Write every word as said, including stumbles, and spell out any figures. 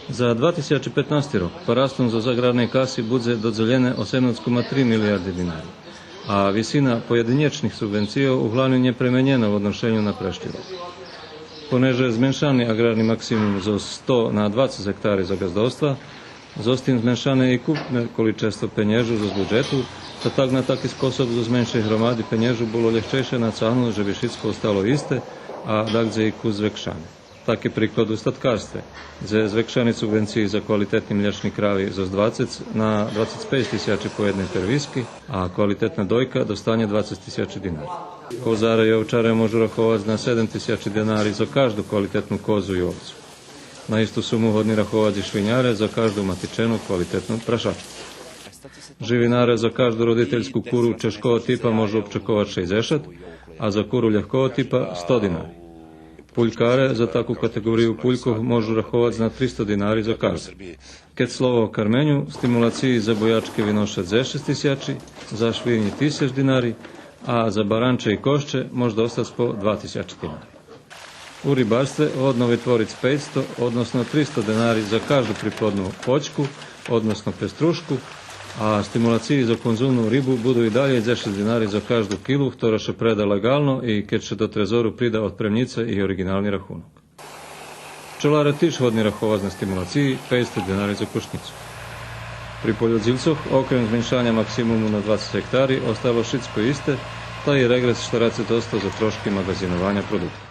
За два тисячи петнасти рок порастом зоз аґрарней каси будзе додзелєне осемнац кома три милиярди динари, а висина поєдинєчних субвенцийох углавним нє пременєна в одношеню на прешли рок. Понеже зменшани аґрарни максимум зоз сто на двацец гектари за ґаздовства, зоз тим зменшане и укупне количество пенєжу зоз буджету, та так на таки способ зоз меншей громади пенєжу було лєгчейше нацагнуц же би шицко остало исте, а дагдзе и кус звекшане. Таки приклад у статкарстве, дзе звекшани субвенциї за квалитетни млєчни крави зоз двацец на двацец пейц тисячи по єдней первиски, а квалитетна дойка достанє двацец тисячи динари. Козаре и овчаре можу раховац на седем тисячи динари за кажду квалитетну козу и овцу. На исту суму годни раховац и швиняре за кажду матичену квалитетну прашачку. Живинаре за кажду родительску куру чежкого типа можу обчековац шейдзешат, а за куру лєгкого типа сто динари. Пулькаре за таку катеґорию пулькох можу раховац на тристо динари за кажду. Кед слово о карменю, стимулациї за буячки виноша дзешец тисячи, за швинї тисяч динари, а за баранче и кошче мож достац по два тисячи динари. У рибарстве годно витвориц пейцсто, односно тристо динари за кажду приплодну почку, односно пеструшку, а стимулациї за конзумну рибу буду и далєй дзешец динари за кажду килу, хтора ше преда леґално и кед ше до трезору прида отпремнїца и ориґинални рахунок. Пчоларе тиж годни раховац на стимулациї пейцсто динари за кошнїцу. При польодзилцох, окрем зменшаня максимуму на двацец гектари, остало шицко исте, та и реґрес штерацец одсто за трошки маґазинованя продуктох.